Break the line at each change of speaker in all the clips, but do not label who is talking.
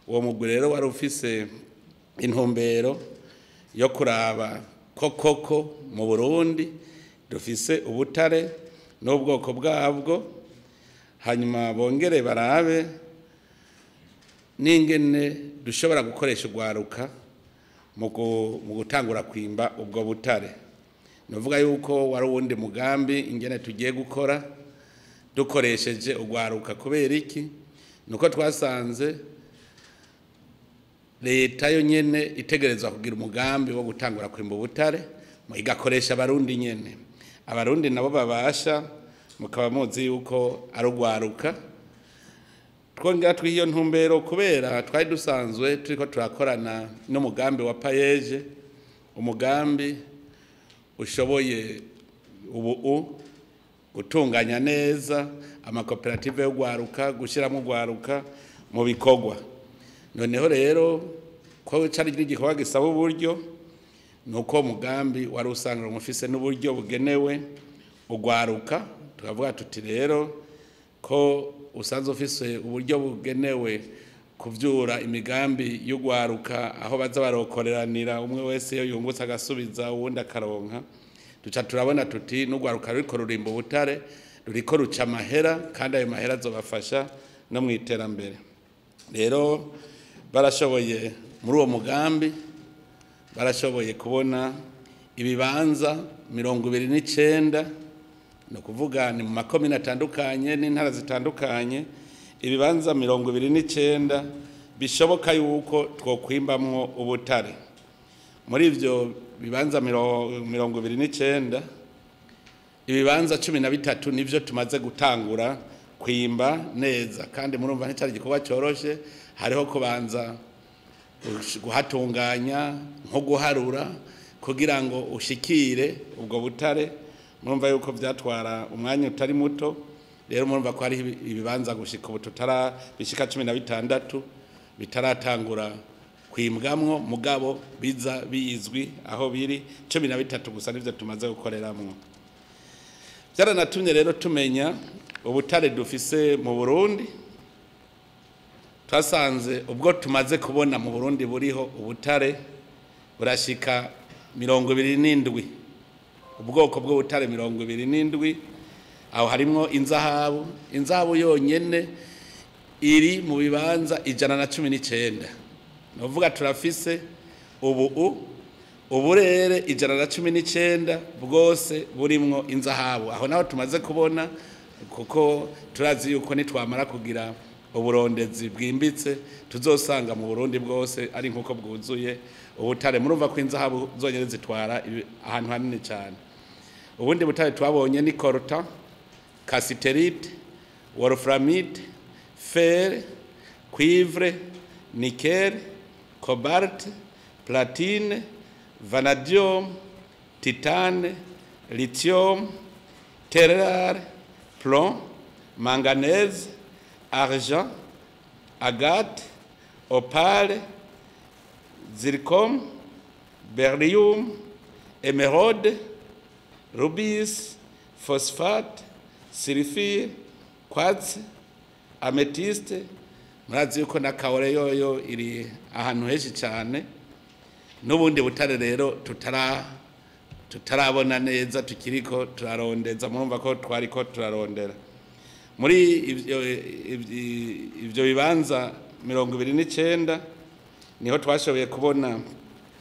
Uwo mugwi rero wari ufise intumbero yo kuraba ko koko mu Burundi dufise ubutare n'ubwoko bwabwo, hanyuma bongere barabe n'ingene dushobora gukoresha urwaruka mu gutangura kwimba ubwo butare. Novuga yuko wari uwundi mugambi ingene tugiye gukora dukoresheje urwaruka. Kubera iki? Nuko twasanze leta yo nyene itegerezwa kugira umugambi wo gutangura kwimba ubutare, igakoresha abarundi nyene. Abarundi nabo babasha, mukaba muzi yuko ari urwaruka. Twongera twiha iyo ntumbero kubera twari dusanzwe turiko turakorana n'umugambi wa PAEEJ, umugambi ushoboye ubu gutunganya neza amakoperative y'urwaruka, gushyiramo urwaruka mu bikorwa. Noneho rero ko cari igikorwa gisaba uburyo, nuko umugambi wari usanga umufise n'uburyo bugenewe urwaruka. Tukavuga tuti rero ko usanzwe ufise uburyo bugenewe kuvyura imigambi y'urwaruka, aho baza barokoreranira, umwe wese iyo yungutse agasubiza uwundi akaronka. Duca turabona tuti n'urwaruka ruriko rurimba ubutare ruriko ruca amahera, kandi ayo mahera azobafasha no mu iterambere. Rero barashoboye muri uwo mugambi, barashoboye kubona ibibanza 29, ni ukuvuga ni mu makomine atandukanye n'intara zitandukanye, ibibanza 29 bishoboka yuko twokwimbamwo ubutare. Muri ivyo bibanza 29, ibibanza 13 nivyo tumaze gutangura kwimba neza. Kandi murumva nticari igikorwa coroshe, hariho kubanza guhatunganya nko guharura kugira ngo ushikire ubwo butare. Murumva yuko vyatwara umwanya utari muto. Rero murumva ko hari ibibanza gushika ubu tutara bishika 16 bitaratangura kwimbwamwo, mugabo biza bizwi aho biri. 13 gusa nivyo tumaze gukoreramwo. Byaranatumye rero tumenya ubutare dufise mu Burundi. Twasanze ubwo tumaze kubona mu Burundi buriho ubutare burashika 27, ubwoko bw'ubutare 27. Aho harimwo inzahabu. Inzahabu yonyene iri mu bibanza 119. Novuga turafise ubu uburere 119 bwose burimwo inzahabu. Aho naho tumaze kubona, kuko turazi yuko nitwamara kugira uburondezi bwimbitse tuzosanga mu Burundi bwose ari nkuko bwuzuye ubutare. Murumva ko inzahabu zonyene zitwara ahantu hanini cyane. Ubundi butare twabonye ni coltan, cassiterite, wolframite, fer, cuivre, nickel, cobalt, platine, vanadium, titane, lithium, terre, plomb, manganèse, argent, agate, opale, zircon, beryllium, émeraude, rubis, phosphate, sulfure, quartz, améthyste. Murazi yuko na kaore yoyo iri ahantu henshi cyane. N'ubundi butare rero tutarabona neza, tukiriko turarondeza. Murumva ko twariko turarondera muri ivyo bibanza 29, niho twashoboye kubona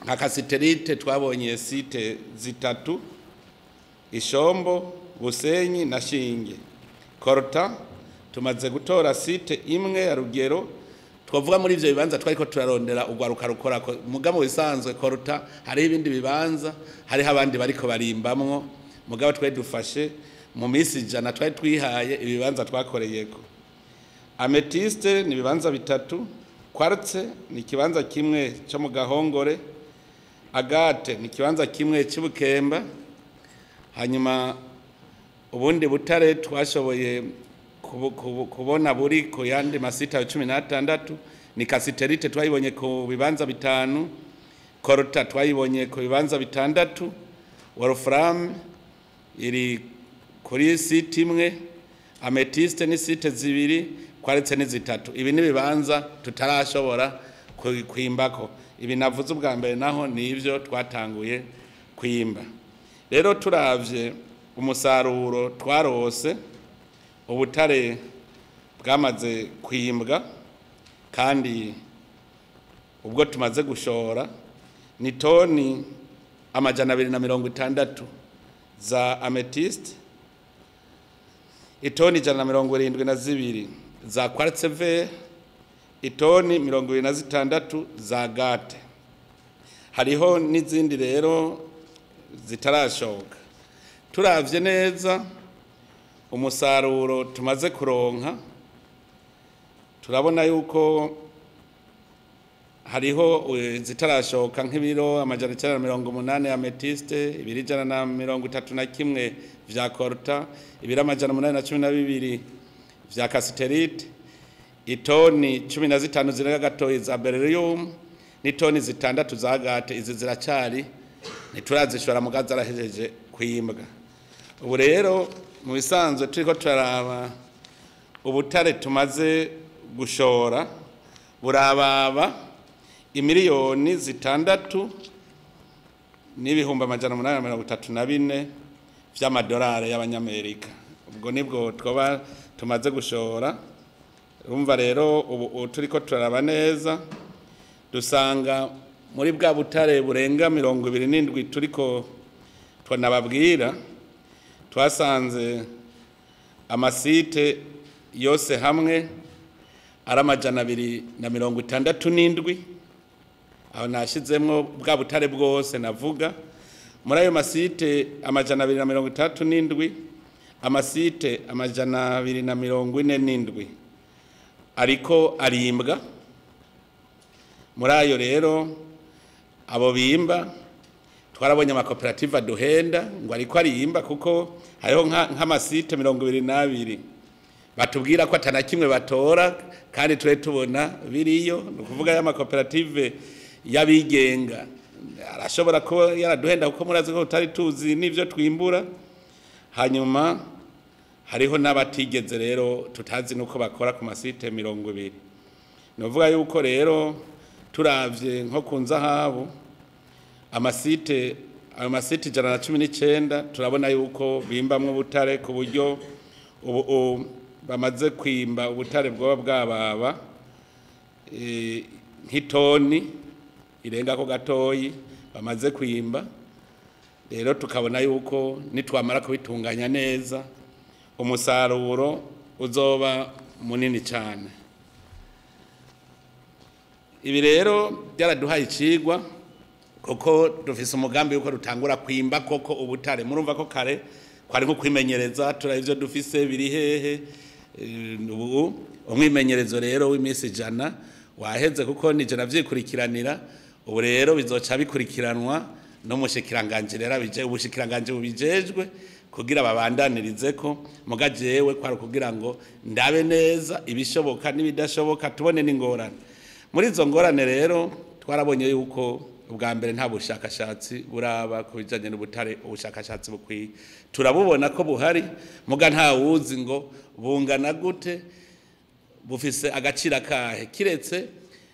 nka cassiterite. Twabonye site zitatu: Ishombo, Busenyi na Shinge. Coltan tumaze gutora site imwe ya Rugero. Twavuga muri ivyo bibanza twariko turarondera urwaruka rukora mugabo bisanzwe coltan, hariho ibindi bibanza, hariho abandi bariko barimbamwo, mugabo twari dufashe mu minsi 100 twari twihaye ibibanza twakoreyeko. Améthyste ni ibibanza bitatu, quartz ni ikibanza kimwe cyo mu Gahongore, agate ni ikibanza kimwe cy'Ubukemba. Hanyuma ubundi butare twashoboye kubona buri ku yandi masita 16 ni cassiterite, twayibonye ku bibanza bitanu, coltan twayibonye ku bibanza bitandatu, wolfram iri kuri site imwe, améthyste ni site zibiri, Quartz ni 3. Ibi ni bibanza tutarashobora kwimbako. Ibi navuze ubwa mbere naho nivyo twatanguye kwimba. Rero turavye umusaruro twarose, ubutare bwamaze kwimbwa kandi ubwo tumaze gushora ni toni 260 za amethyst, itoni 172 za quartz vert, itoni 26 za gate. Hariho n'izindi rero zitarashoka. Turavye neza umusaruro tumaze kuronka, turabona yuko hariho zitarashoka nk'ibiro 980 amethyst, ibiro 131 vya coltan, ibiro 812 vya cassiterite, itoni 15 zirenga gatoyi za beryllium n'itoni 6 za gate. Izi ziracari ntiturazishora mugaza zarahejeje kwimbwa. Ubu rero mu bisanzwe turiko turaraba ubutare tumaze gushora burababa imiliyoni 6 n'ibihumbi 834 vy'amadolari y'abanyamerika. Ubwo nibwo twoba tumaze gushora. Urumva rero ubu turiko turaraba neza dusanga muri bwa butare burenga 27 turiko twanababwira, twasanze amasite yose hamwe ari 267. Aho nashizemwo bwa butare bwose navuga. Muri ayo masite 267, amasite 247 ariko arimbwa. Muri ayo rero abo bimba twarabonye amakoperative aduhenda ngo ariko arimba, kuko hariho nk'amasite 22 batubwira ko atana kimwe batora kandi twe tubona biriyo. Ni ukuvuga y'amakoperative y'abigenga arashobora kuba yaraduhenda kuko murazi ko tutari tuzi n'ivyo twimbura. Hanyuma hariho n'abatigeze rero tutazi nuko bakora ku masite 20. Ni ukuvuga yuko rero turavye nko ku nzahabu amasite, ayo masite 119 turabona yuko bimbamwo ubutare ku buryo ubu bamaze kwimba ubutare bwoba bwababa nk'itoni irenga ko gatoyi bamaze kwimba. Rero tukabona yuko nitwamara kubitunganya neza umusaruro uzoba munini cyane. Ibi rero byaraduhaye icigwa kuko dufise umugambi yuko dutangura kwimba koko ubutare. Murumva ko kare kwari nko kwimenyereza, turaba ivyo dufise biri hehe. Ubu umwimenyerezo rero w'iminsi 100 waheze kuko nije navyikurikiranira. Ubu rero bizoca bikurikiranwa n'umushikiranganje rero abije ubushikiranganje bubijejwe kugira babandanirize ko muga jewe kwari kugira ngo ndabe neza ibishoboka n'ibidashoboka, tubone n'ingorane. Muri izo ngorane rero twarabonye yuko ubwa mbere nta bushakashatsi buraba ku bijanye n'ubutare, ubushakashatsi bukwiye turabubona ko buhari muga nta wuzi ngo bungana gute, bufise agaciro kahe, kiretse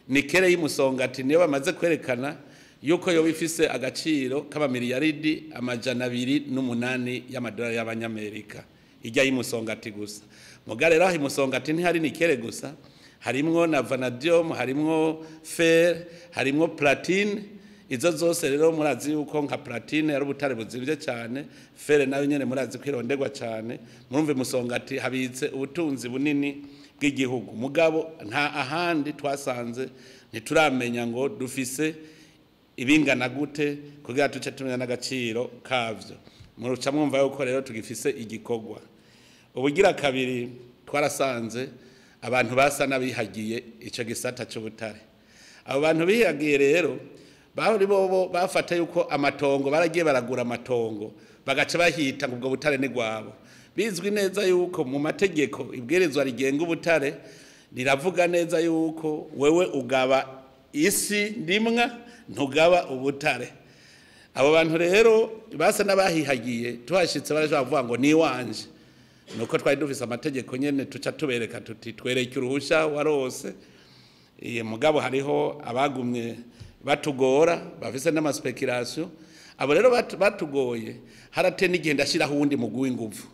nikere y'umusongati niyo bamaze kwerekana yuko yo bifise agaciro k'amamiliyaridi 208 y'amadolari y'abanyamerika ijya y'umusongati gusa. Muga rero aho imusongati ntihari nikere gusa, harimwo na vanadium, harimwo fer, harimwo platine. Izo zose rero murazi yuko nka platine ari ubutare buzimvye cyane, fer nayo nyene murazi kwironderwa cyane. Murumve musongati habitse ubutunzi bunini bw'igihugu, mugabo nta ahandi twasanze ntituramenya ngo dufise ibingana gute kugira tuce tumenya n'agaciro kavyo. Muruca mwumva yuko rero tugifise igikorwa. Ubugira kabiri twarasanze abantu basa n'abihagiye ico gisata c'ubutare. Abo bantu bihagiye rero bari bobo bafata yuko amatongo baragiye baragura amatongo bagaca bahita ngo ubwo butare ni gwabo. Bizwi neza yuko mu mategeko ibwirizwa rigenga ubutare riravuga neza yuko wewe ugaba isi ndimwa ntugaba ubutare. Abo bantu rero basa n'abahihagiye tuhashitse barashobora kuvuga ngo ni wanje. Nuko twari dufise amategeko nyene tuca tubereka tuti twereke uruhusha warose. Iye mugabo hariho abagumye batugora bafise n'amaspekulation. Abo rero batugoye harate n'igihe ndashiraho uwundi mugwi w'inguvu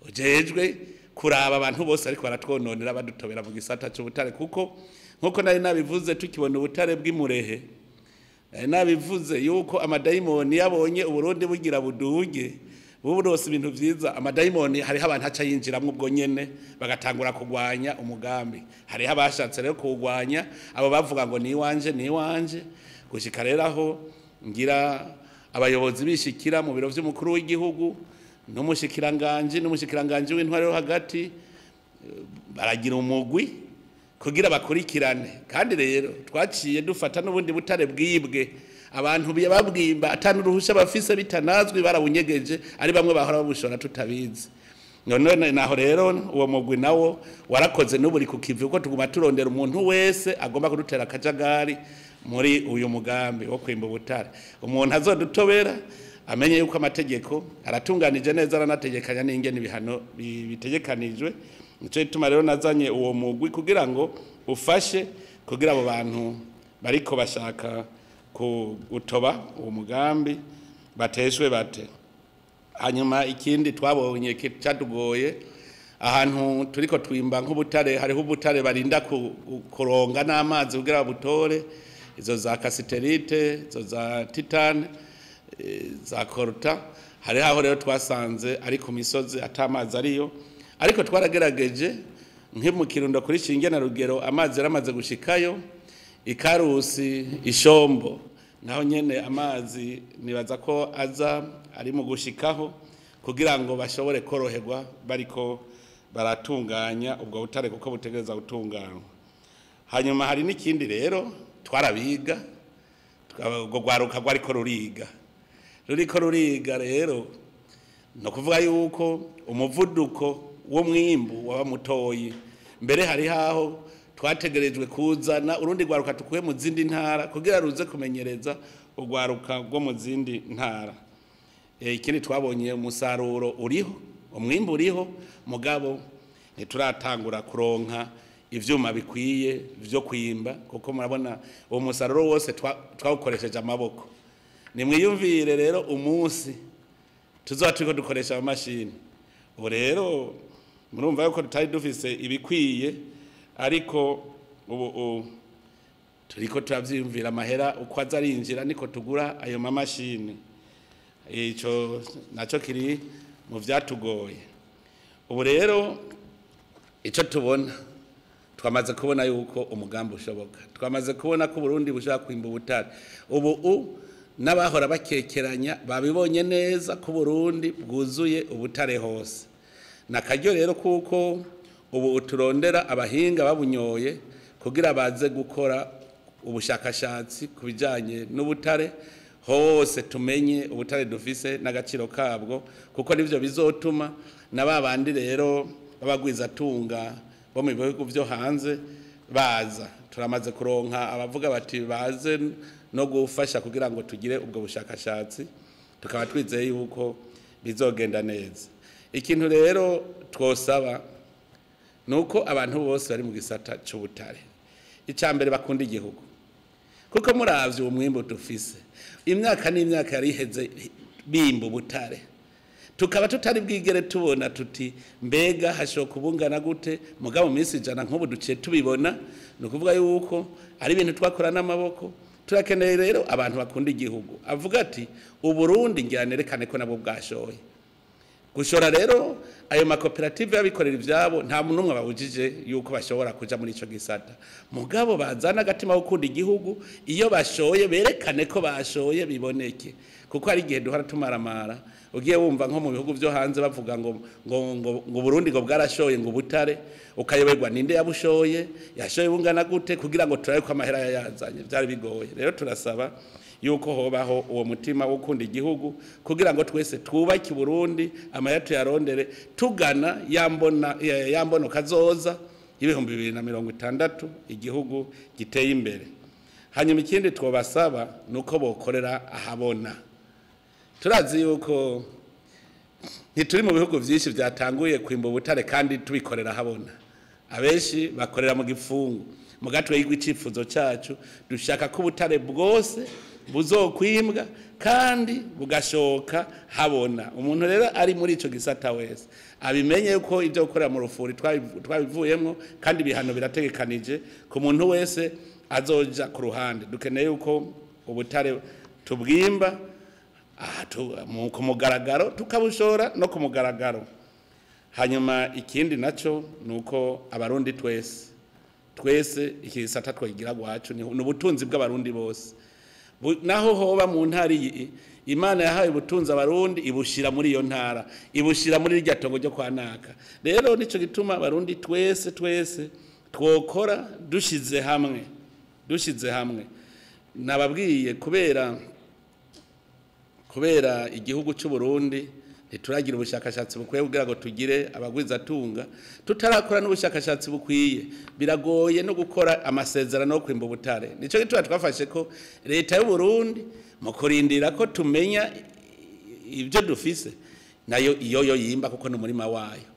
ujejwe kuraba abantu bose ariko baratwononera badutobera mu gisata c'ubutare, kuko nkuko nari nabivuze tukibona ubutare bw'imurehe, nari nabivuze yuko amadayimoni yabonye Uburundi bugira buduge buburose ibintu vyiza, amadayimoni hariho abantu aca yinjiramwo ubwo nyene bagatangura kugwanya umugambi. Hariho abashatse rero kuwugwanya, abo bavuga ngo ni iwanje ni iwanje, gushika rero aho ngira abayobozi bishikira mu biro vy'umukuru w'igihugu n'umushikiranganje w'intwaro yo hagati baragira umugwi kugira bakurikirane. Kandi rero twaciye dufata n'ubundi butare bwibwe abantu babwimba atanu ruhusha bafise bitanazwi, barawunyegeje ari bamwe bahora babushora tutabizi. None naho rero uwo mugwi nawo warakoze n'uburi ku kivi, kuko tuguma turondera umuntu wese agomba kudutera akajagari muri uyu mugambi wo kwimba ubutare. Umuntu azodutobera amenye yuko amategeko aratunganije neza, aranategekanya n'ingene ibihano bitegekanijwe. Nico gituma rero nazanye uwo mugwi kugira ngo ufashe kugira abo bantu bariko bashaka gutoba uwo mugambi bateshwe bate. Hanyuma ikindi twabonye cyadugoye, ahantu turiko twimba nk'ubutare, hariho ubutare barinda kuronga n'amazi kugira butore, izo za kasiterite, izo za titane, za korta. Hari aho rero twasanze ari ku misozi atamazi ariyo, ariko twaragerageje nki mu Kirundo kuri Shinge na Rugero amazi yaramaze gushikayo, Ikarusi Ishombo naho nyene amazi nibaza ko aza ari mu gushikaho kugira ngo bashobore koroherwa bariko baratunganya ubwo butare kuko butegereza gutunganywa. Hanyuma hari n'ikindi rero twarabiga, ubwo rwaruka rwariko ruriga, ruriko ruriga rero no kuvuga yuko umuvuduko w'umwimbu waba mutoyi. Mbere hari haho twategerejwe kuzana urundi rwaruka tukuye mu zindi ntara kugira ruze kumenyereza urwaruka rwo mu zindi ntara. Ikindi twabonye umusaruro uriho, umwimbu uriho, mugabo ntituratangura kuronka ivyuma bikwiye vyo kwimba, kuko murabona uwo musaruro wose twawukoresheje amaboko. Nimwiyumvire rero umunsi tuzoba turiko dukoresha amamashini. Ubu rero murumva yuko tutari dufise ibikwiye, ariko ubu turiko turavyiyumvira amahera uko aza arinjira niko tugura ayo mamashini. Ico naco kiri mu vyatugoye. Ubu rero ico tubona, twamaze kubona yuko umugambi ushoboka, twamaze kubona ko Burundi bushaka kwimba ubutare. Ubu n'abahora bakekeranya babibonye neza ko Burundi bwuzuye ubutare hose. Nakaryo rero kuko ubu uturondera abahinga babunyoye kugira baze gukora ubushakashatsi ku bijanye n'ubutare hose, tumenye ubutare dufise n'agaciro kabwo, kuko nivyo bizotuma na babandi rero babagwiza tunga bo mu bihugu vyo hanze baza. Turamaze kuronka abavuga bati baze no gufasha kugira ngo tugire ubwo bushakashatsi, tukaba twizeye yuko bizogenda neza. Ikintu rero twosaba nuko abantu bose bari mu gisata c'ubutare, icambere bakunda igihugu, kuko muravye uwo mwimbu dufise imyaka n'imyaka yari iheze bimba ubutare, tukaba tutari bwigere tubona tuti mbega hashoka kubungana gute. Mugabo minsi 100 nk'ubu duciye tubibona, ni ukuvuga yuko ari ibintu twakora n'amaboko. Turakeneye rero abantu bakunda igihugu, avuga ati Uburundi ngira nerekane ko nabwo bwashoye. Gushora rero ayo makoperative y'abikorera ivyabo nta muntu babujije yuko bashobora kuja muri ico gisata, mugabo bazana agatima ko gukunda igihugu, iyo bashoye berekane ko bashoye biboneke. Kuko hari igihe duhora tumaramara, ugiye wumva nko mu bihugu vyo hanze bavuga ngo ngo ngo Burundi ngo bwarashoye ngo ubutare, ukayoberwa ninde yabushoye, yashoye bungana gute, kugira ngo turabe ko amahera yayazanye. Byari bigoye. Rero turasaba yuko hobaho uwo mutima wo gukunda igihugu kugira ngo twese twubake Burundi, amahera tuyarondere tugana yambona kazoza y'2060 igihugu giteye imbere. Hanyuma ikindi twobasaba nuko bokorera ahabona. Turazi yuko Ntituri mu bihugu vyinshi vyatanguye kwimba ubutare kandi tubikorera habona. Abenshi bakorera mu gifungu. Mugatwe y'icifuzo cacu dushaka ko ubutare bwose buzokwimbwa kandi bugashoka habona. Umuntu rero ari muri ico gisata wese abimenye yuko ivyo gukorera mu rufuri twabivuyemwo, kandi ibihano birategekanije ku muntu wese azoja ku ruhande. Dukeneye yuko ubutare tubwimba ku mugaragaro, tukabushora no ku mugaragaro. Hanyuma ikindi naco nuko abarundi twese twese iki gisata twagira gwacu ni ubutunzi bw'abarundi bose. Naho hoba mu ntara iyi Imana yahaye ubutunzi abarundi, ibushira muri iyo ntara, ibushira muri irya tongo ryo kwa naka. Rero nico gituma abarundi twese twese twokora dushize hamwe, dushize hamwe. Nababwiye kubera igihugu cy'u Burundi ntituragira ubushakashatsi bukwiye kugira ngo tugire abagwizatunga, tutarakora n'ubushakashatsi bukwiye biragoye no gukora amasezerano yo kwimba ubutare. Nico gituma twafashe ko leta y'u Burundi mu kurindira ko tumenya ibyo dufise nayo iyo yo yimba, kuko n'umurima wayo.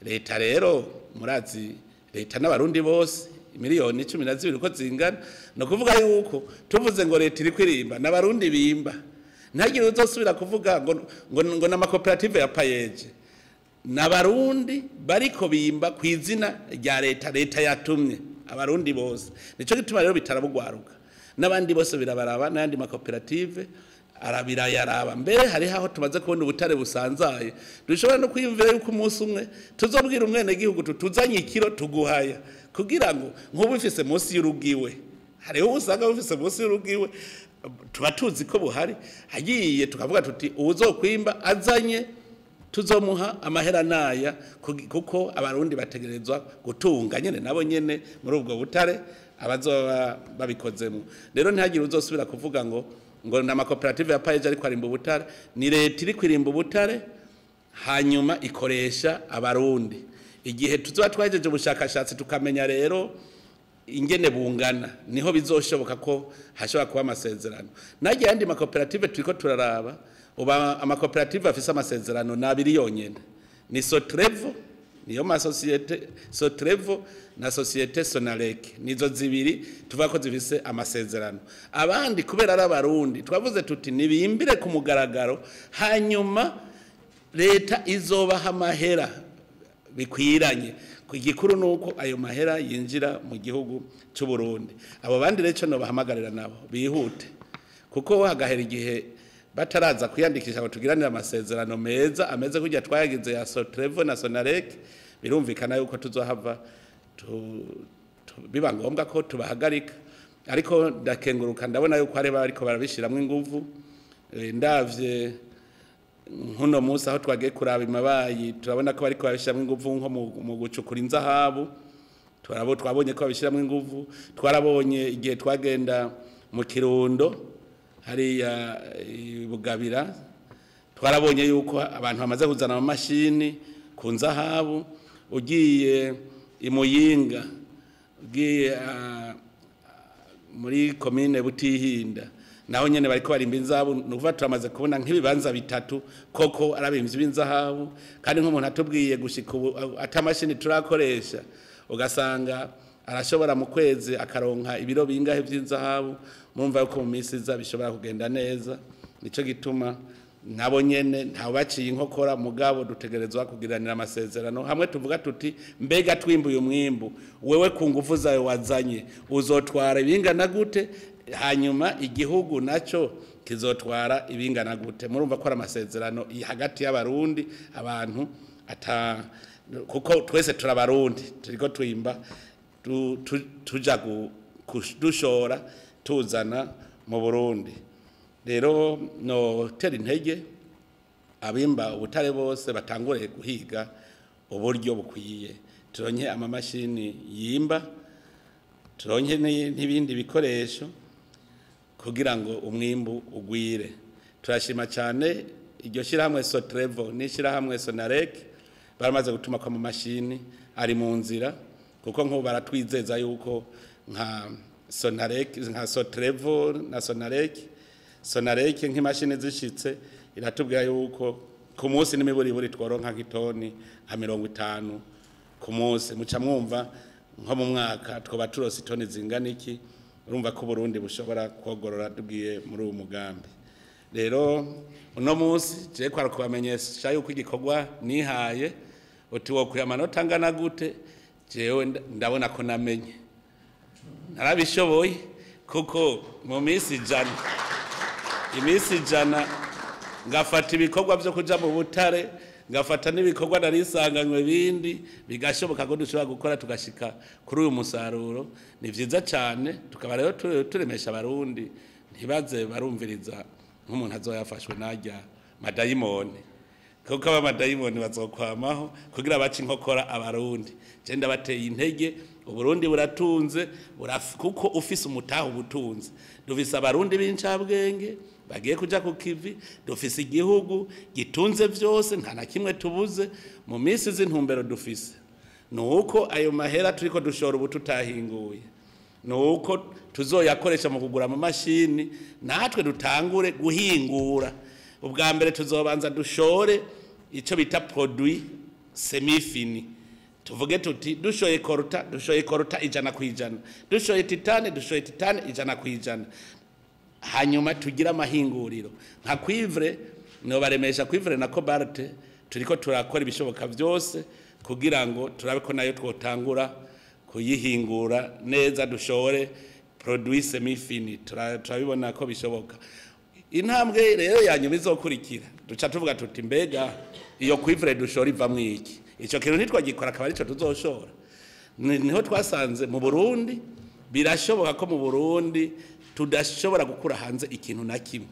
Leta rero murazi, leta n'abarundi bose miliyoni 12 uko zingana, no kuvuga yuko tuvuze ngo leta iri kwirimba n'abarundi bimba, ntagire uzosubira kuvuga ngo ngo ngo n'amakoperative ya payeje. N'abarundi bariko bimba ku izina rya leta, leta yatumye abarundi bose. Nico gituma rero bitarabugwaruka n'abandi bose birabaraba, n'andi makoperative arabirayaraba. Mbere hari aho tumaze kubona ubutare busanzaye, dushobora no kwiyumvira yuko umunsi umwe tuzobwira umwene gihugu tutuzanye ikiro tuguhaya, kugira ngo nk'ubu ufise munsi y'urugiwe, hariho usanga ufise munsi y'urugiwe tuba tuzi ko buhari, hagiye tukavuga tuti uwuzokwimba azanye tuzomuha amahera naya, kuko abarundi bategerezwa gutunga nyene nabo nyene muri ubwo butare abazoba babikozemo. Rero ntihagire uzosubira kuvuga ngo ngo na makoperative ya payeje ariko arimba ubutare. Ni leta iri kwirimba ubutare, hanyuma ikoresha abarundi. Igihe tuzoba twahejeje ubushakashatsi tukamenya rero ingene bungana, niho bizoshoboka ko hashobora kuba amasezerano. Nagiye andi makoperative turiko turaraba, uba amakoperative afise amasezerano nabiri yonyene, ni Sotrevo, niyo ma societe Sotrevo na societe Sonarek, nizo zibiri tuvuga ko zifise amasezerano. Abandi kubera ari abarundi twavuze tuti nibimbire ku mugaragaro, hanyuma leta izobaha amahera bikwiranye. Igikuru nuko ayo mahera yinjira mu gihugu cy'u Burundi. Abo bandi rero no bahamagarira nabo bihute, kuko hagahera igihe bataraza kwiyandikisha ngo tugiranire amasezerano meza ameze kujya twayagize ya Sotrevo na Sonarek, birumvikana yuko tuzohava biba ngombwa ko tubahagarika. Ariko ndakenguruka ndabona yuko hari bariko barabishiramwe inguvu. Ndavye nkuno munsi aho twagiye kuraba imabayi, turabona ko bariko babishiramwe inguvu nko mu gucukura inzahabu, twabonye ko babishiramwe inguvu. Twarabonye igihe twagenda mu Kirundo hariya Bugabira, twarabonye yuko abantu bamaze kuzana amamashini ku nzahabu. Ugiye imuyinga, ugiye muri komine Butihinda, naho nyene bariko barimba inzahabu. Nukuva turamaze kubona nk'ibibanza bitatu koko arabimvye b'inzahabu, kandi nk'umuntu atubwiye gushika ubu atamashini turakoresha, ugasanga arashobora mu kwezi akaronka ibiro bingahe by'inzahabu. Murumva yuko mu minsi iza bishobora kugenda neza. Nico gituma nabo nyene ntawe baciye inkokora, mugabo dutegerezwa kugiranira amasezerano hamwe tuvuga tuti mbega twimbuye umwimbu, wewe ku nguvu zawe wazanye uzotwara ibingana gute, hanyuma igihugu naco kizotwara ibingana gute. Murumva ko ari amasezerano hagati y'abarundi, abantu ata kuko twese turabarundi, turiko twimba tuja dushora tuzana mu Burundi. Rero no tera intege abimba ubutare bose batangure guhiga uburyo bukwiye, turonke amamashini yimba, turonke n'ibindi bikoresho kugira ngo umwimbu ugwire. Turashima cyane iryo shirahamwe Sotrevo n'ishirahamwe Sonarek baramaze gutuma ko amamashini ari mu nzira, kuko nko baratwizeza yuko nka Sonarek, nka Sotrevo na Sonarek, Sonarek nk'imashini zishitse iratubwira yuko Ku munsi n'imiburiburi tworonka nk'itoni nka 50 ku munsi. Muca mwumva nko mu mwaka twoba turose itoni zingana iki. Urumva ko Burundi bushobora kogorora tugiye muri uwo mugambi. Rero uno munsi je kwara kubamenyesha yuko igikorwa nihaye uti wokuye amanota angana gute, jewe ndabona ko namenye narabishoboye, kuko mu minsi 100 iminsi 100 ngafata ibikorwa byo kuja mu butare, ngafata n'ibikorwa narisanganywe bindi, bigashoboka ko dushobora gukora tugashika kuri uyu musaruro. Ni vyiza cyane. Tukaba rero turemesha abarundi ntibaze barumviriza nk'umuntu azoyafashwe najya madayimoni, kuko aba madayimoni bazokwamaho kugira bace inkokora abarundi. Je ndabateye intege, Uburundi buratunze, kuko ufise umutaho ubutunze. Dufise abarundi b'incabwenge bagiye kuja ku kivi, dufise igihugu gitunze vyose, nta na kimwe tubuze. Mu minsi z'intumbero dufise nuko ayo mahera turiko dushora ubu tutahinguye, nuko tuzoyakoresha mu kugura amamashini, natwe dutangure guhingura. Ubwa mbere tuzobanza dushore ico bita produit semi-fini, tuvuge tuti dushoye koruta, dushoye koruta 100%, dushoye titane, dushoye titane 100%. Hanyuma tugira amahinguriro nka cuivre, no baremesha cuivre na cobalt. Turiko turakora ibishoboka byose kugira ngo turabe ko nayo twotangura kuyihingura neza, dushore produit semi-fini. Turabibona ko bishoboka. Intambwe rero yanyuma izokurikira, duca tuvuga tuti mbega iyo cuivre dushora ivamwo iki? Ico kintu ntitwagikora akaba arico tuzoshora. Niho twasanze mu Burundi birashoboka ko mu Burundi tudashobora gukura hanze ikintu na kimwe.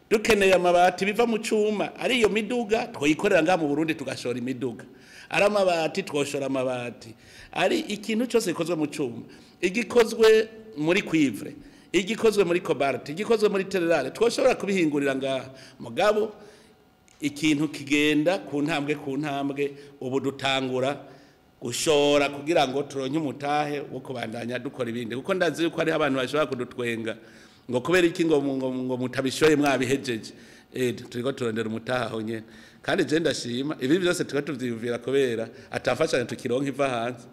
Dukeneye amabati biva mu cuma, ari iyo miduga twoyikorera ngaha mu Burundi tugashora imiduga, ari amabati twoshora amabati, ari ikintu cyose gikozwe mu cuma, igikozwe muri cuivre, igikozwe muri cobalt, igikozwe muri terrare, twoshobora kubihingurira ngaha. Mugabo ikintu kigenda ku ntambwe ku ntambwe. Ubu dutangura gushora kugira ngo turonke umutahe wo kubandanya dukora ibindi, kuko ndazi yuko hariho abantu bashobora kudutwenga ngo kubera iki ngo ngo mutabishoye mwabihejeje. Turiko turondera umutahe aho nyene. Kandi je ndashima ibi byose tuba tuvyiyumvira kubera atafashanyo tukironka iva hanze.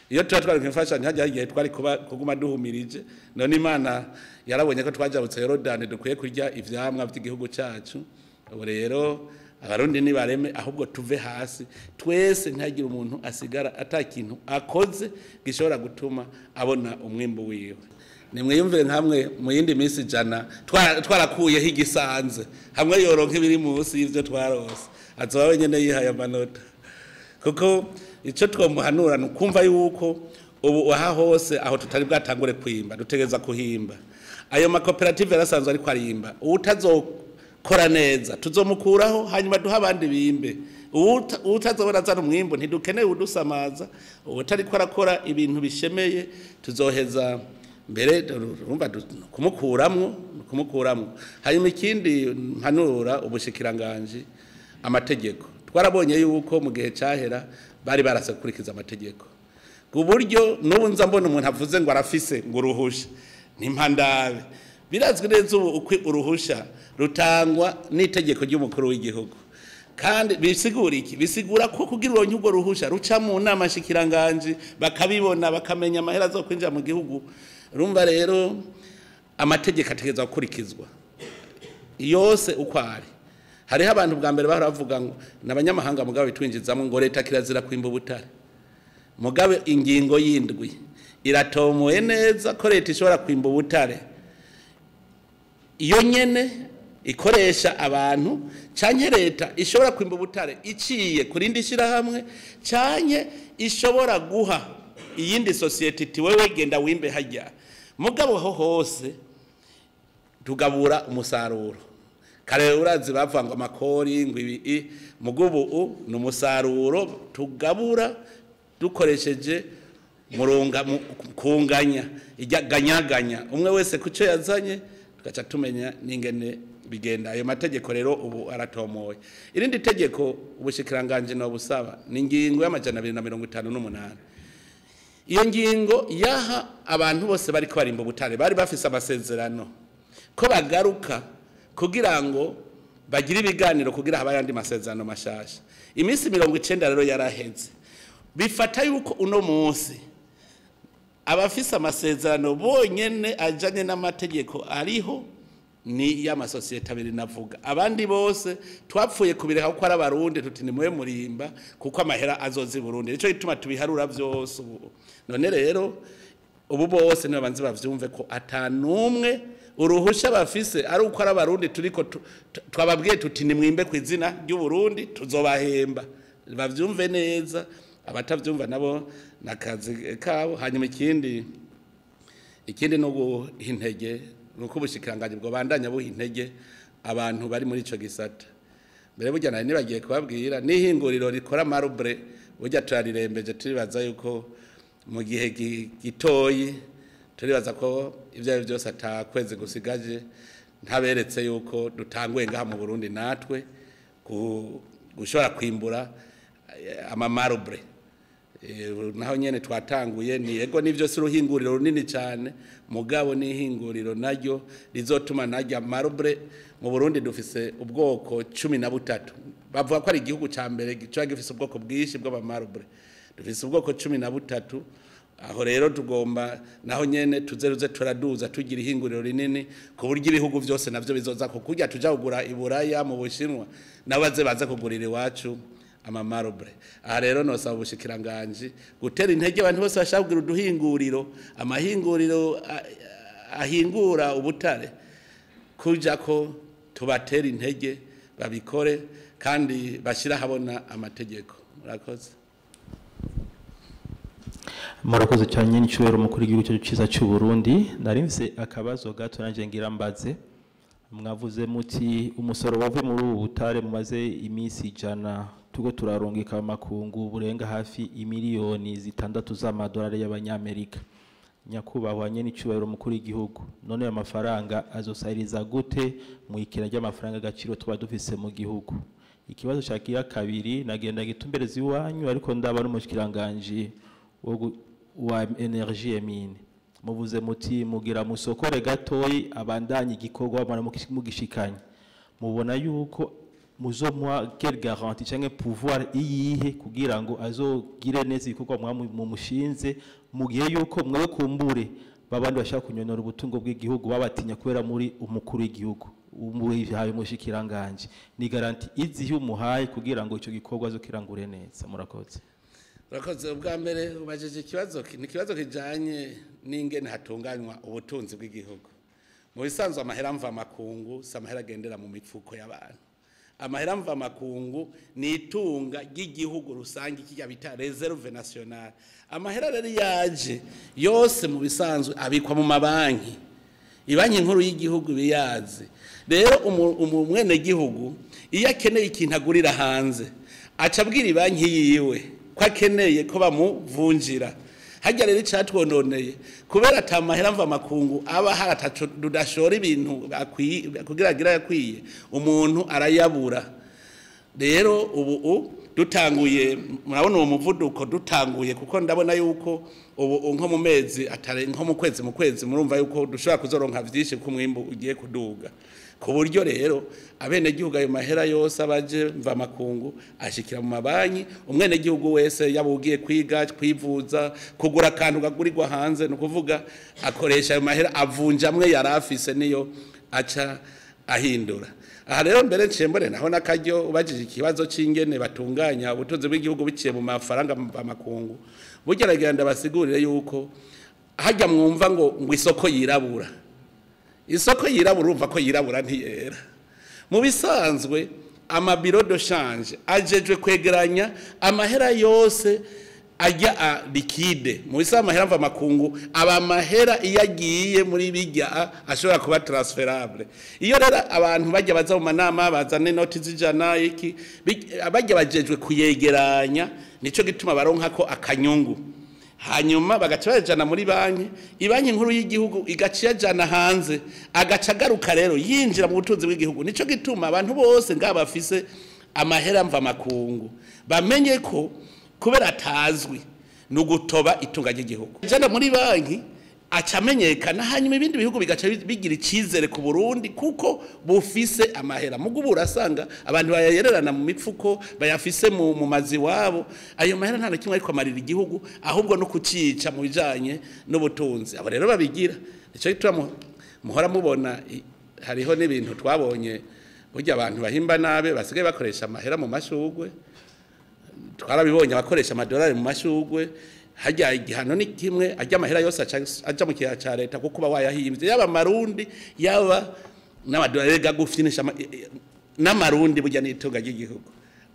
Iyo tuba twaronka imfashanyo hajya igihe twari kuba kuguma duhumirije. None Imana yarabonye ko twajabutse Yorodani, dukwiye kurya ivyamwa by'igihugu cacu. Ubu rero abarundi nibareme, ahubwo tuve hasi twese, ntihagire umuntu asigara atakintu akoze gishobora gutuma abona umwimbu wiwe. Nimwiyumvire nkamwe mu yindi minsi 100 twarakuyeho igisanze, hamwe yoronka ibiri munsi y'ivyo twarose, azoba wenyene yihaye amanota. Kuko ico twomuhanura ni ukumva yuko ubu aha hose aho tutari bwatangure kwimba, dutegereza kuhimba. Ayo makoperative yarasanzwe ariko arimba, uwutazokora neza tuzomukuraho, hanyuma duha abandi bimbe. Uwutazobona azana umwimbu ntidukeneye udusamaza, uwutariko arakora ibintu bishemeye tuzoheza mbere urumva kumukuramwo. Hanyuma ikindi mpanura ubushikiranganje, amategeko. Twarabonye yuko mu gihe cahera bari barase gukurikiza amategeko, ku buryo n'ubu nza mbona umuntu avuze ngo arafise ngo uruhusha nimpandabe. Birazwi neza ubu uko uruhusha rutangwa n'itegeko ry'umukuru w'igihugu. Kandi bisigura iki? Bisigura ko kugira uronke urwo ruhusha ruca mu nama shikiranganje, bakabibona, bakamenya amahera zo kwinjira mu gihugu. Urumva rero amategeko ategerezwa gukurikizwa yose uko ari. Hariho abantu bwa mbere bahora bavuga ngo n'abanyamahanga mugabo bitwinjizamwo ngo leta kirazira kwimba ubutare. Mugabe ingingo y'indwi iratomoye neza ko leta ishobora kwimba ubutare iyo nyene ikoresha abantu, canke leta ishobora kwimba ubutare iciye kurindi shirahamwe, canke ishobora guha iyindi society iti wewe genda wimbe hajya. Mugabo ho hose tugabura umusaruro. Kare urazi bavuga ngo amakori ngo ibi, mugubu ni umusaruro tugabura dukoresheje murunga kunganya ijaganyaganya umwe wese kuco yazanye, tugaca tumenya n'ingene bigenda. Ayo mategeko rero ubu aratomoye. Irindi tegeko ubushikiranganje no busaba ni ingingo ya 258. Iyo ngingo yaha abantu bose bariko barimba ubutare bari bafise amasezerano ko bagaruka kugira ngo Bagira ibiganiro kugira habaye andi masezerano mashasha. Iminsi 90 rero yaraheze. Bifata yuko uno munsi abafise amasezerano bonyene ajanye n'amategeko ariho ni y'amasosiyete abiri navuga. Abandi bose twapfuye kubireka kuko ari abarundi, tuti nimwe murimba kuko amahera azozi Burundi. Nico gituma tubiharura vyose ubu. None rero ubu bose nibo banze bavyumve ko atanumwe uruhusha bafise ari uko ari abarundi, turiko twababwiye tuti nimwimbe ku izina ry'u Burundi tuzobahemba. Bavyumve neza, abatavyumva nabo nakazi kabo. Hanyuma ikindi no guha intege nuko ubushikiranganje bwo bandanya buha intege abantu bari muri ico gisata. Mbere burya nari nibagiye kubabwira n'ihinguriro rikora marbre burya turarirembeje, turibaza yuko mu gihe gitoyi turibaza ko ivyo ari byose atakwezi gusigaje ntaberetse yuko dutanguye ngaha mu Burundi natwe gushobora kwimbura ama marbre. Naho nyene twatanguye ni ego nivyo si uruhinguriro runini cyane, mugabo n'ihinguriro naryo rizotuma narya marbre. Mu Burundi dufise ubwoko 13, bavuga ko ari igihugu ca mbere gica gifise ubwoko bwinshi bw'ama marbre. Dufise ubwoko 13. Aho rero tugomba naho nyene tuzeruze turaduza tugira ihinguriro rinini ku buryo ibihugu vyose navyo bizoza kukurya tuja kugura iburaya mu Bushinwa nabaze baza kugurira iwacu ama marbre. Aha rero nosaba ubushikiranganje gutera intege abantu bose bashaka kugira uduhinguriro, amahinguriro ahingura ubutare, kuja ko tubatera intege babikore kandi bashira habona amategeko. Murakoze.
Murakoze cyane n'icyubahiro mukuru w'igihugu cyacu cyiza cy'u Burundi. Narimvise akabazo gato nanje ngira mbaze. Mwavuze muti umusoro wavuye muri ubu butare mumaze iminsi 100 tugo turarungika amakungu burenga hafi imiliyoni 6 z'amadolari y'abanyamerika. Nyakubahwa nyene n'icyubahiro mukuru w'igihugu, none ayo mafaranga azosahiriza gute mu ikira ry'amafaranga agaciro tuba dufise mu gihugu? Ikibazo cyagira kabiri nagenda gitumbereza iwanyu, ariko ndaba n'umushikiranganje wa energie mine. Muvuze muti mugira musokore gatoyi abandanye igikorwa mugishikanye. Mubona yuko muzomwa quelle garantie canke pouvoir iyihe kugira ngo azogire neza ibikorwa mumushinze, mu gihe yuko mwe kumbure babandi bashaka kunyonora ubutungo bw'igihugu babatinya kubera muri umukuru w'igihugu umuhaye umushikiranganje? Ni garantie izihe umuhaye kugira ngo ico gikorwa azokirangure neza? Murakoze.
Murakoze. Ubwa mbere ubajije ikibazo, ni ikibazo kijanye n'ingene hatunganywa ubutunzi bw'igihugu. Mu bisanzwe amahera mva makungu si amahera agendera mu mifuko y'abantu. Amahera mva makungu ni itunga ry'igihugu rusange kijya bita reserve nationale. Amahera rero yaje yose mu bisanzwe abikwa mu mabanki. Ibanki nkuru y'igihugu biyazi. Rero umwene gihugu iyo akeneye ikintu agurira hanze aca abwira ibanki yiwe ko akeneye ko bamuvunjira. Hajya rero icatwononeye kubera ata mahera mva makungu aba harataco dudashora ibintu kugira agira yakwiye, umuntu arayabura. Rero ubu dutanguye, murabona uwo muvuduko dutanguye, kuko ndabona yuko ubu nko mu mezi atare nko mu kwezi murumva yuko dushobora kuzoronka vyinshi ku mwimbu ugiye kuduga. Ku buryo rero abene gihugu ayo mahera yose abaje mva makungu ashikira mu mabanki, umwene gihugu wese yabugiye kwiga, kwivuza, kugura akantu gagurirwa hanze, no kuvuga akoresha ayo mahera avunjamwe yarafise niyo aca ahindura. Aha rero mbere ncembore naho nakaryo ubajije ikibazo c'ingene batunganya ubutunzi bw'igihugu biciye mu mafaranga mva makungu. Bugeragenda ndabasigurire yuko hajya mwumva ngo isoko yirabura. Isoko yirabura urumva ko yirabura ntiyera. Mu bisanzwe amabiro de change ajejwe kwegeranya amahera yose ajya a liquide. Mu bisanzwe amahera mva makungu aba mahera iyo agiye muri bijya ashobora kuba transferable. Iyo rero abantu bajya baza mu manama bazane noti z'ijana iki bajya bajejwe kuyegeranya, nico gituma baronka ko akanyungu. Hanyuma bagaca bajana muri banki, ibanki nkuru y'igihugu igaca yajana hanze, agaca agaruka rero yinjira mu butunzi bw'igihugu. Nico gituma abantu bose ngaba bafise amahera mva makungu bamenye ko kubera atazwi nugutoba itunga ry'igihugu. Jana muri banki Acamenyekana, hanyuma ibindi bihugu bigaca bigira icizere ku Burundi kuko bufise amahera. Mugo urasanga abantu bayayererana mu mifuko, bayafise mu mazi wabo. Ayo mahera nta na kimwe ariko amarira igihugu, ahubwo no kucica mu bijanye n'ubutunzi. Abo rero babigira, nico gituma muhora mubona hariho n'ibintu twabonye burya abantu bahimba nabe basigaye bakoresha amahera mu mashugwe. Twarabibonye abakoresha amadolari mu mashugwe. Hajya igihano ni kimwe, ajya amahera yose aja mu kiya ca leta kuko ba wayahimbye, yaba marundi yaba n'amadolari gagufinisha n'amarundi. Burya n'itunga ry'igihugu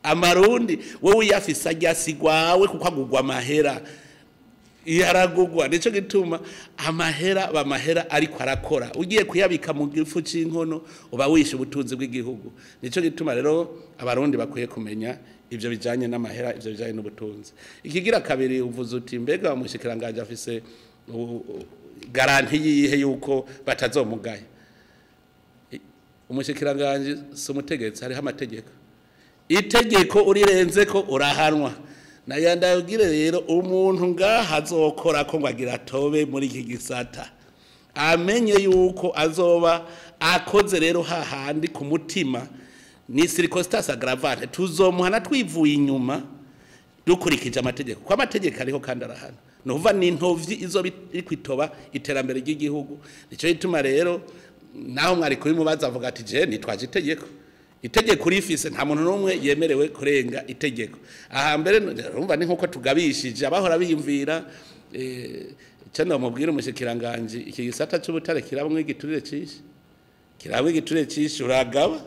amarundi, wowe uyafise ajya sigwawe kuko agugwa amahera yaragugwa. Nico gituma amahera bamahera ariko arakora, ugiye kuyabika mu gifu c'inkono uba wishe ubutunzi bw'igihugu. Nico gituma rero abarundi bakwiye kumenya ivyo bijanye n'amahera, ivyo bijanye n'ubutunzi. Ikigira kabiri, uvuze uti mbega umushikiranganje afise garantie yihe yuko batazomugaya? Umushikiranganje si umutegetsi, hariho amategeko. Itegeko urirenze ko urahanwa. Nayandabwire rero, umuntu ngaha azokora ko ngo agira atobe muri iki gisata, amenye yuko azoba akoze rero hahandi ku mutima ni circonstance aggravante, tuzomuhana twivuye inyuma dukurikije amategeko, ko amategeko ariho kandi arahana. Nuva ni intovyi izo iri kwitoba iterambere ry'igihugu. Nico gituma rero naho mwari kubimubaza avuga ati je nitwaje itegeko. Itegeko rifise, nta muntu n'umwe yemerewe kurenga itegeko. Aha mbere urumva ni nkuko tugabishije abahora biyumvira. Icyo ndamubwira umushikiranganje, iki gisata c'ubutare kirabamwe igiturire cinshi, kirabamwe igiturire cinshi. Uragaba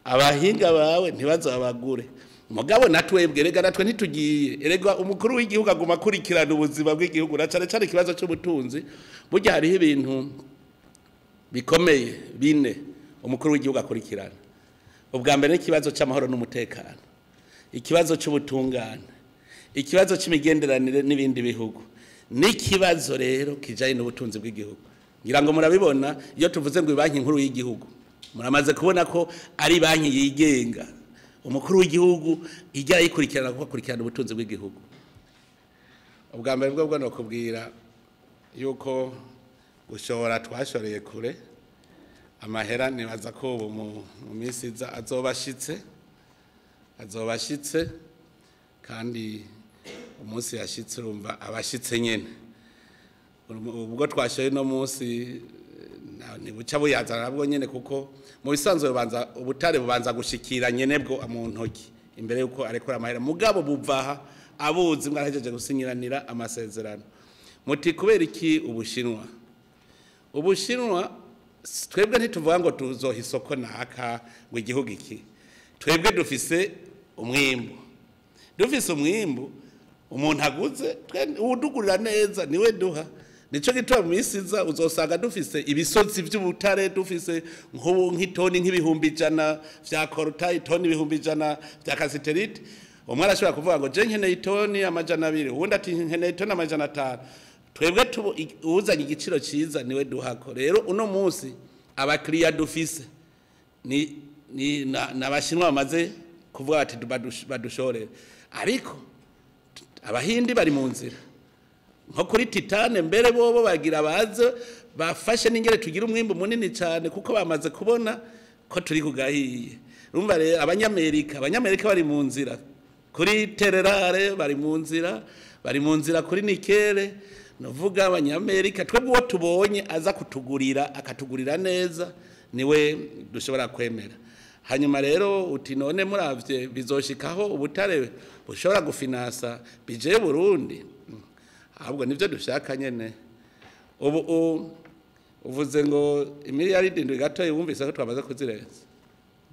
abahinga bawe ntibazabagure. Mugabo natwebwe rega natwe ntitugiye, erega umukuru w'igihugu aguma akurikirana ubuzima bw'igihugu na cane cane ikibazo c'ubutunzi. Burya hariho ibintu bikomeye bine umukuru w'igihugu akurikirana. Ubwa mbere n'ikibazo c'amahoro n'umutekano, ikibazo c'ubutungane, ikibazo c'imigenderanire n'ibindi bihugu, n'ikibazo rero kijanye n'ubutunzi bw'igihugu. Ngira ngo murabibona iyo tuvuze ngo banki nkuru y'igihugu, muramaze kubona ko ari banki yigenga. Umukuru w'igihugu ijya yikurikirana kuko akurikirana ubutunzi bw'igihugu. Ubwa mbere bwo no kubwira yuko gushora twashoreye kure amahera, nibaza ko ubu mu minsi iza azobashitse, kandi umunsi yashitse urumva abashitse nyene. Ubwo twashoye no munsi ntibuca buyazana nabwo nyene, kuko mu bisanzwe bubanza ubutare bubanza gushikira nyene bwo mu ntoki imbere yuko arekura amahera. Mugabo buvaha abuzi mwarahejeje gusinyiranira amasezerano. Muti kubera iki Ubushinwa? Ubushinwa twebwe ntituvuga ngo tuzoha isoko naka ngo igihugu iki. Twebwe dufise umwimbu, dufise umwimbu, umuntu aguze uwudugurira neza niwe duha. Nico gituma mu minsi iza uzosanga dufise ibisozi vy'ubutare, dufise nk'ubu nk'itoni nk'100,000 vya coltan, itoni 100,000 vya cassiterite. Umwe arashobora kuvuga ngo je nkeneye itoni 200, uwundi ati nkeneye itoni 500. Twebwe uzanye igiciro ciza niwe duhako. Rero uno munsi abakiriya dufise ni n'abashinwa bamaze kuvuga ati badushorere, ariko abahindi bari mu nzira nko kuri titane mbere bobo bagira baze bafashe n'ingere tugira umwimbu munini cyane, kuko bamaze kubona ko turi kugahiye. Urumva rero abanyamerika bari mu nzira kuri tererare, bari mu nzira, bari mu nzira kuri nikere. Novuga abanyamerika twebwe uwo tubonye aza kutugurira akatugurira neza niwe dushobora kwemera. Hanyuma rero uti none muravye bizoshikaho ubutare bushobora gufinansa bije Burundi? Ahubwo nivyo dushaka nyene. Ubu uvuze ngo imiliyaridi 7 gato, wumvise ko twamaze kuzirenza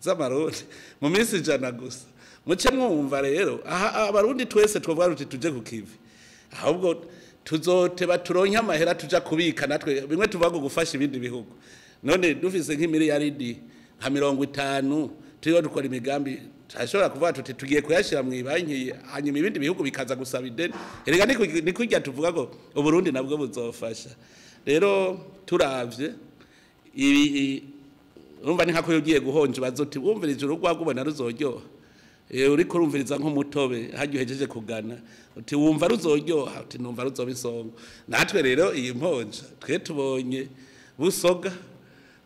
z'amarundi mu minsi 100 gusa. Muce mwumva rero aha abarundi twese twovuga ruti tuje ku kivi, ahubwo tuzoteba turonke amahera tuja kubika natwe bimwe tuvuga ngo gufasha ibindi bihugu. None dufise nk'imiliyaridi nka 50 turiho dukora imigambi, turashobora kuvuga tuti tugiye kuyashira mu banki, hanyuma ibindi bihugu bikaza gusaba ideni. Erega ni kurya tuvuga ngo Uburundi nabwo buzofasha. Rero turavye ibi urumva ni nkako ugiye guhonja bazoti wumvirije urugwa ubona ruzoryoha. Uriko urumviriza nk'umutobe hajya uhejeje kugana, uti wumva ruzoryoha, uti numva ruzoba isongo. Natwe rero iyi mponja twe tubonye busoga,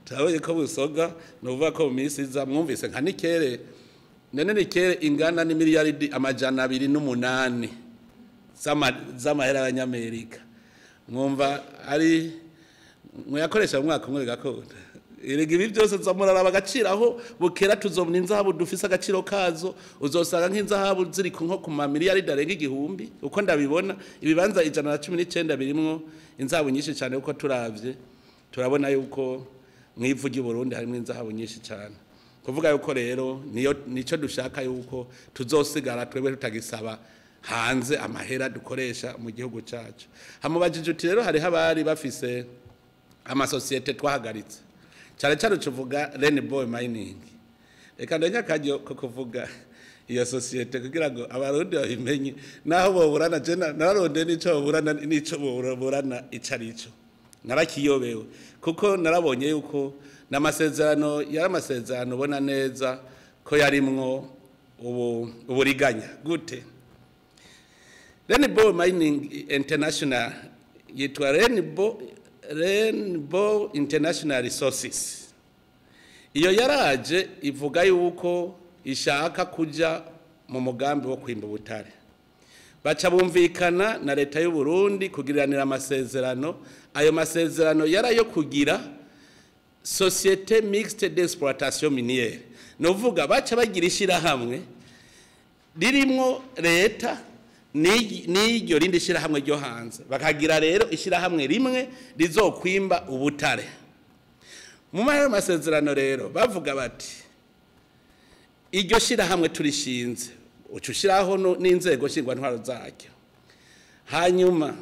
turabonye ko busoga. Ni ukuvuga ko mu minsi iza mwumvise nka nickel, none nickel ingana n'imiliyaridi 208 z'amahera y'abanyamerika, mwumva ari muyakoresha mu mwaka umwe bigakunda. Erega ibi byose nzamuraraba agaciro aho bukera, tuzobona inzahabu dufise agaciro kazo. Uzosanga nk'inzahabu ziri nko ku mamiliyaridi arenga 1000. Uko ndabibona, ibibanza 119 birimwo inzahabu nyinshi cyane, kuko turavye turabona yuko mu ivu ry'u Burundi harimo inzahabu nyinshi cyane. Kuvuga yuko rero niyo nico dushaka, yuko tuzosigara twebwe tutagisaba hanze amahera dukoresha mu gihugu cyacu. Hamubajije uti rero hariho abari bafise amasosiyete twahagaritse, cyane cyane tuvuga Rainbow Mining. Reka ndenya akaryo ko kuvuga iyo sosiyete kugira ngo Abarundi babimenye, naho boburana. Je nararonde n'ico boburana, n'ico boburana ico arico narakiyobewe, kuko narabonye yuko n'amasezerano yari amasezerano ubona neza ko yarimwo ubu uburiganya. Gute? Rainbow Mining International yitwa Rainbow International Resources. Iyo yaraje ivuga yuko ishaka kuja mu mugambi wo kwimba ubutare. Baca bumvikana na leta y'u Burundi kugiranira amasezerano. Ayo masezerano yarayo kugira société mixte d'exploitation minière, novuga baca bagira ishirahamwe ririmwo leta n'iryo rindi shirahamwe ryo hanze, bakagira rero ishirahamwe rimwe rizokwimba ubutare. Mu mayo masezerano rero bavuga bati iryo shirahamwe turishinze, uca ushiraho n'inzego ntwaro zaryo. Hanyuma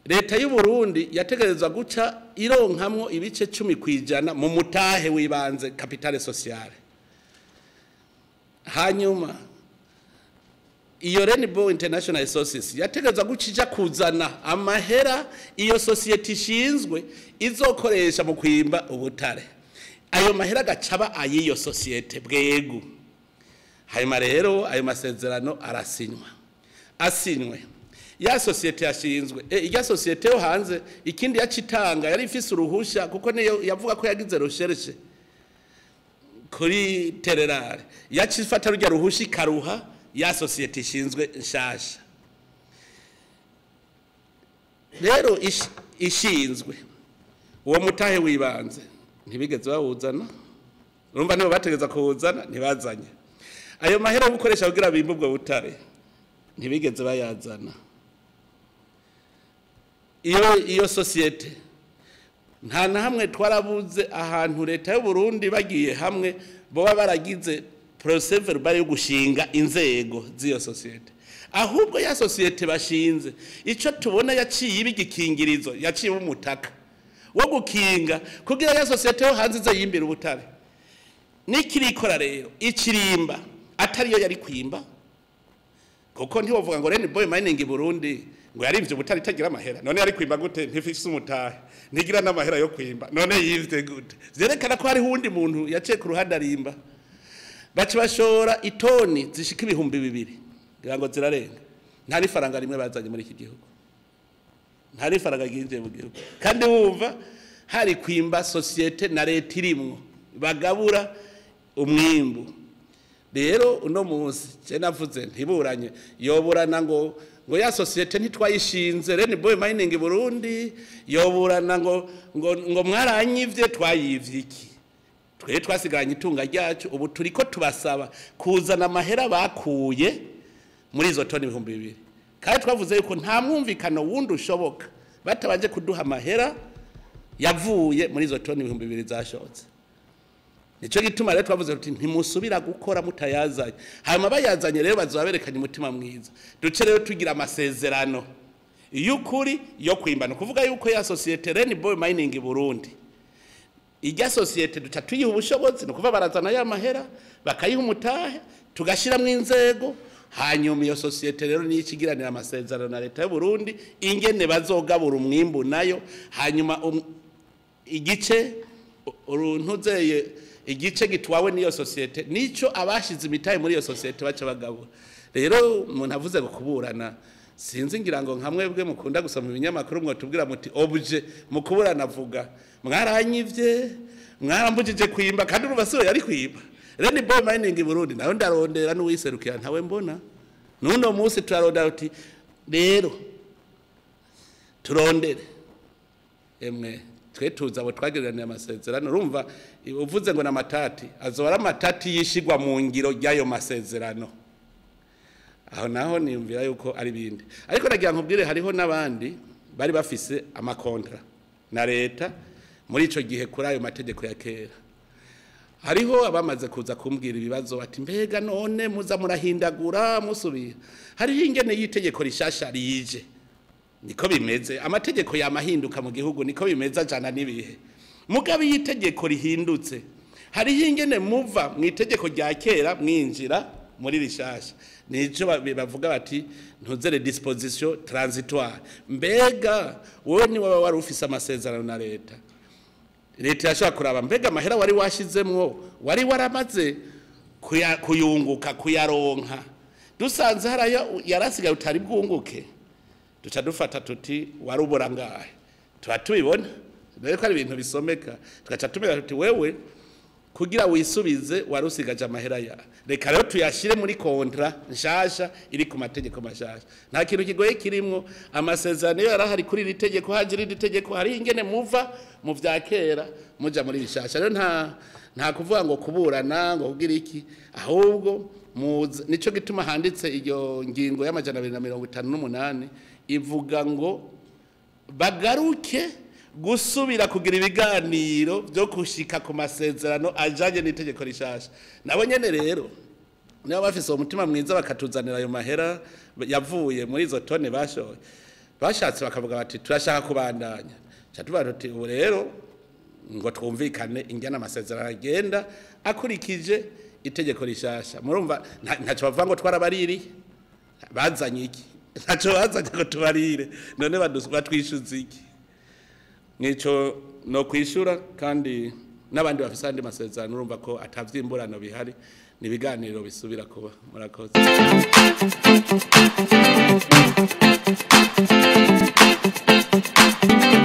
leta y'u Burundi yategerezwa guca ironkamwo ibice 10% mu mutahe w'ibanze, capital social. Hanyuma iyo Rainbow International Resources yategerezwa guca ija kuzana amahera iyo sosiyete ishinzwe izokoresha mu kwimba ubutare, ayo mahera agacaba ay'iyo sosiyete bwegu. Hanyuma rero ayo masezerano arasinywa. Asinywe, ya sosiyete yashinzwe, irya sosiyete yo hanze ikindi yacitanga yari ifise uruhusha, kuko niyo yavuga ko yagize recherche kuri terres rares, yacifata rujya ruhusha ikaruha ya sosiyete ishinzwe nshasha. Rero ishinzwe, uwo mutahe wibanze ntibigeze bawuzana. Urumva nibo bategeza kuwuzana, ntibazanye. Ayo mahera yo gukoresha kugira bimbe ubwo butare ntibigeze bayazana. Iyo sosiyete nta na hamwe twarabuze ahantu leta y'u Burundi bagiye hamwe boba baragize procès verbal yo gushinga inzego z'iyo sosiyete. Ahubwo ya sosiyete bashinze, ico tubona yaciye ibigikingirizo, yaciye umutaka wo gukinga kugira ya sosiyete yo hanze ize yimbira ubutare. Nikirikora rero ikirimba atariyo yari kwimba, kuko ntiwovuga ngo Rainbow Mining Burundi ngo yarimvye ubutare itagira amahera. None yari kwimba gute? Ntifise umutahe, ntigira n'amahera yo kwimba, none yivye gute? Vyerekana ko hariho uwundi muntu yaciye ku ruhande arimba. Baca bashora itoni zishika 2000, ngira ngo zirarenga, nta n'ifaranga rimwe bazanye muri iki gihugu, nta n'ifaranga ryinjiye mu gihugu. Kandi wumva hari kwimba sosiyete na leta irimwo bagabura umwimbu. Rero uno munsi je navuze ntiburanye, yoburana ngo ya sosiyete ntitwayishinze Rainbow Mining Burundi, yoburana ngo mwaranyivye. Twayivye iki? Twe twasigaranye itunga ryacu. Ubu turiko tubasaba kuzana amahera bakuye muri izo toni 2000, kandi twavuze yuko nta mwumvikano wundi ushoboka batabanje kuduha amahera yavuye muri izo toni 2000 zashotse. Nico gituma rero twavuze tuti ntimusubira gukora mutayazanye. Hanyuma bayazanye rero bazoba berekanye umutima mwiza, duce rero tugira amasezerano y'ukuri yo kwimbana. Kuvuga yuko ya sosiyete Rainbow Mining Burundi, ijya sosiyete duca tuyiha ubushobozi, ni ukuvuga barazana ya mahera bakayiha umutahe, tugashiramwo inzego. Hanyuma iyo sosiyete rero niyo ikigiranira amasezerano na leta y'u Burundi ingene bazogabura umwimbu nayo. Hanyuma igice uruntuzeye Igice gitwawe n'iyo société nico abashize imitahe muri iyo société baca bagabura. Rero umuntu avuze ngo kuburana, sinzi, ngira ngo nka mwebwe mukunda gusoma ibinyamakuru mwotubwira muti objet mu kuburana avuga mwaranyivye, mwarambujije kwimba, kandi urumva siwe yari kwimba. Rero ni Boy Mining i Burundi nawe ndarondera n'uwiserukira ntawe mbona n'uno munsi. Turarondera uti rero turondere emwe twe tuza abo twagiranira amasezerano. Urumva uvuze ngo namatati azoba ari amatati yishigwa mu ngiro ry'ayo masezerano. Aho naho niyumvira yuko ari bindi, ariko nagira nkubwire hariho n'abandi bari bafise ama contrats na leta muri ico gihe kuri ayo mategeko ya kera. Hariho abamaze kuza kumbwira ibibazo bati: "Mbega none muza murahindagura musubira?" Hariho ingene y'itegeko rishasha rije, niko bimeze, amategeko yamahinduka mu gihugu, niko bimeze, ajana n'ibihe. Mugabo iyo itegeko rihindutse, hariho ingene muva mu itegeko rya kera mwinjira muri rishasha. Nico bavuga bati ntuzere disposition transitoire. Mbega wowe ni waba wari ufise amasezerano na leta, leta yashobora kuraba mbega amahera wari washizemwo wari waramaze kuyunguka, kuyaronka. Dusanze harayo yarasigaye utari bwunguke, duca dufata tuti warubura ngahe, tuba tubibona rero ko ari ibintu bisomeka, tugaca tumenya tuti wewe kugira wisubize wari usigaje amahera ya, reka rero tuyashire muri contrat nshasha iri ku mategeko mashasha. Nta kintu kigoye kirimwo. Amasezerano iyo yarahari kuri iri tegeko, haje irindi tegeko, hari ingene muva mu vya kera muja muri bishasha. Rero nta kuvuga ngo kuburana ngo kugira iki, ahubwo muze. Nico gituma handitse iyo ngingo y'258 ivuga ngo bagaruke gusubira kugira ibiganiro byo gushika ku masezerano ajanye n'itegeko rishasha. Nabo nyene rero niba bafise uwo mutima mwiza bakatuzanira ayo mahera yavuye muri izo tone bashoye, bashatse bakavuga bati turashaka kubandanya, ca tuvuga tuti ubu rero ngo twumvikane ingene amasezerano agenda akurikije itegeko rishasha. Murumva ntaco bavuga ngo twarabaririye. Bazanye iki? Ntaco bazanye ngo tubarire. None batwishuza iki? Nico no kwishura. Kandi n'abandi bafise andi masezerano, urumva ko atavyimburano bihari, ni ibiganiro bisubira kuba. Murakoze.